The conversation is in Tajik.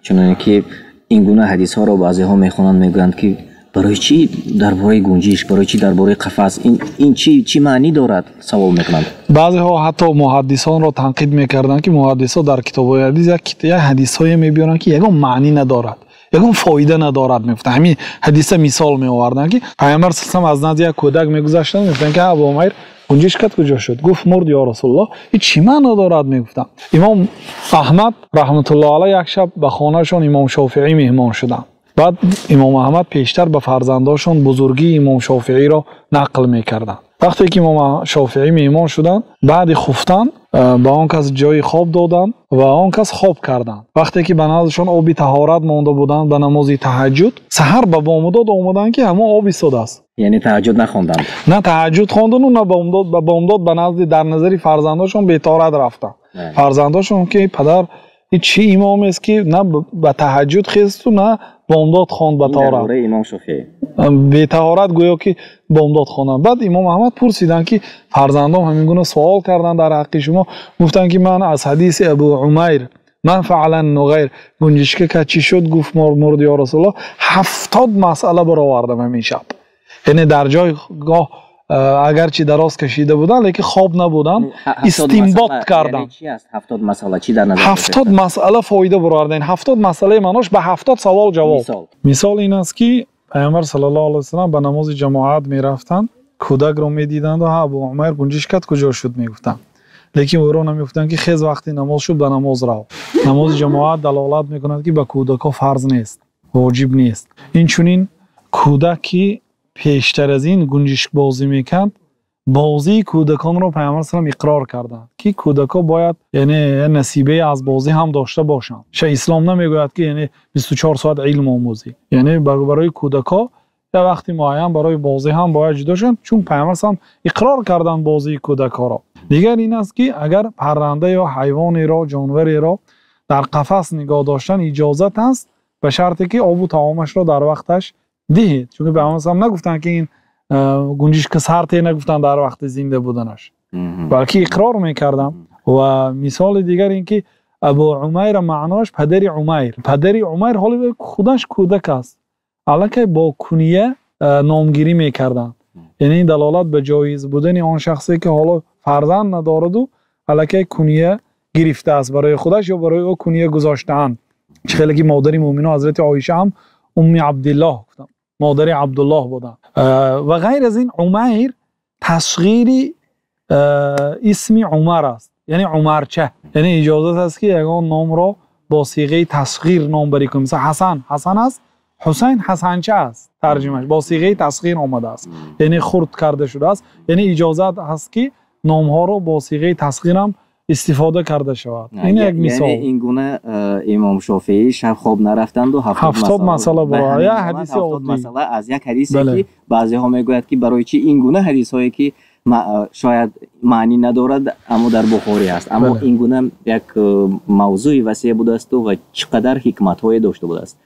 Чуноне ки ин гуна ҳадисҳоро баъзеҳо мехонанд, мегӯянд, ки барои чӣ дар бораи гунҷишк, барои чӣ дар бораи қафас, ин чӣ маънӣ дорад, савол мекунанд. Баъзеҳо ҳатто муҳаддисонро танқид мекарданд, ки муҳаддисо дар китобҳои ҳадис як ҳадисҳое мебиёранд, ки ягон маънӣ надорад, ягон фоида надорад, мегуфтанд. Ҳамин ҳадиса мисол меоварданд, ки Пайғамбар саллаллоҳу аз назди як кӯдак мегузаштанд, мегуфтанд, ки Абу Умайр, гунҷишкат куҷо шуд? Гуфт: мурд, ё Расулуллоҳ. Ин чӣ маъно дорад, мегуфтанд. Имом Аҳмад раҳматуллоҳ алайҳ як шаб ба хонаашон имом Шофиӣ меҳмон шуданд. Баъд имом Аҳмад пештар ба фарзандошон бузургии имом Шофииро нақл мекарданд. Вақте ки имом Шофиӣ меҳмон шуданд, баъди хуфтан ба он кас ҷои хоб доданд ва он кас хоб карданд. Вақте ки ба наздашон оби таҳорат монда буданд ба намози таҳаҷҷуд, саҳар ба бомдод омаданд, ки ҳамон об истодааст. Яъне таҳаҷҷуд нахонданд? На таҳаҷҷуд хондану, на бомдод. Ба бомдод ба назди дар назари фарзандошон бетоҳорат рафтанд. Фарзандошон ки падар, ин чӣ имомест, ки на ба таҳаҷҷуд хесту, на бомдод хонд ба таҳорат? Имом Шофиӣ. Бетаҳорат гӯё ки бомдод хонданд. Баъд имом Аҳмад пурсиданд, ки фарзандом ҳамин гуна суол карданд дар ҳаққи шумо. Гуфтанд, ки ман аз ҳадиси Абу Умайр ман фаъала нуғайр, гунҷишка ка чӣ шуд, гуфт мурд, ё Расулуллоҳ, 70 масъала баровардам ҳамин шаб. Яъне дар ҷойгоҳ агарчи дароз кашида буданд, лекин хоб набуданд, истинбот карданд. 70 масъала фоида бароварданд. 70 масъалаи маънош ба 70 савол ҷавоб. Мисол ин аст, ки Пайғамбар саллаллоҳу алайҳи васаллам ба намози ҷамоат мерафтанд, кӯдакро медиданд: ҳа, Абу Умайр, гунҷишкат куҷо шуд? Мегуфтанд. Лекин ӯро намегуфтанд, ки хез, вақти намоз шуд, ба намоз рав. Намози ҷамоат далолат мекунад, ки ба кӯдакҳо фарз нест, воҷиб нест. Инчунин кӯдак, ки пештар аз ин гунҷишкбозӣ мекард, бозии кӯдаконро Пайғамбар салам иқрор карданд, ки кӯдакҳо бояд, яъне, насибае аз бозӣ ҳам дошта бошанд. Ша ислом намегӯяд, ки, яъне, 24 соат илм омӯзӣ. Яъне барои кӯдакҳо як вақти муайян барои бозӣ ҳам бояд ҷудо шаванд, чун Пайғамбар салам иқрор карданд бозии кӯдакҳоро. Дигар ин аст, ки агар парранда ё ҳайвонеро, ҷонвареро дар қафас нигоҳ доштан иҷозат аст, ба шарте ки обу таомашро дар вақташ диҳед, чунки Пайғамбар салам нагуфтанд, ки ин гунҷишка сарте, нагуфтанд дар вақти зинда буданаш, балки иқрор мекардам. Ва мисоли дигар ин ки Абу Умайра маъноаш падари Умайр. Падари Умайр ҳоли худаш кӯдак аст, аллакай бо куния номгирӣ мекарданд. Яъне ин далолат ба ҷоиз будани он шахсе, ки ҳоло фарзанд надораду аллакай куния гирифтааст барои худаш ё барои ӯ куния гузоштаанд. Чӣ хеле ки модари мӯминон ҳазрати Оиша ҳам Умми Абдиллоҳ гуфтанд, модари Абдуллоҳ буданд. Ва ғайр аз ин, Умайр тасғири исми Умар аст, яъне Умарча. Яъне иҷозат аст, ки ягон номро бо сиғаи тасғир номбарӣ кунем. Мисал, Ҳасан Ҳасан аст, Ҳусайн Ҳасанча аст, тарҷимаш бо сиғаи тасғир омадааст, яъне хурд карда шудааст. Яъне иҷозат ҳаст, ки номҳоро бо сиғаи тасғирам истифода карда шавад. Ин як мисол. Яъне ин гуна имом Шофиӣ шаб хоб нарафтанду 70 масъала буро як ҳадиси оддӣ масъала аз як ҳадисе, ки баъзеҳо мегӯяд, ки барои чӣ ин гуна ҳадисҳое, ки шояд маънӣ надорад, аммо дар Бухорӣ аст. Аммо ин гуна як мавзӯи васеъ будасту ва чӣ қадар ҳикматҳое дошта будааст.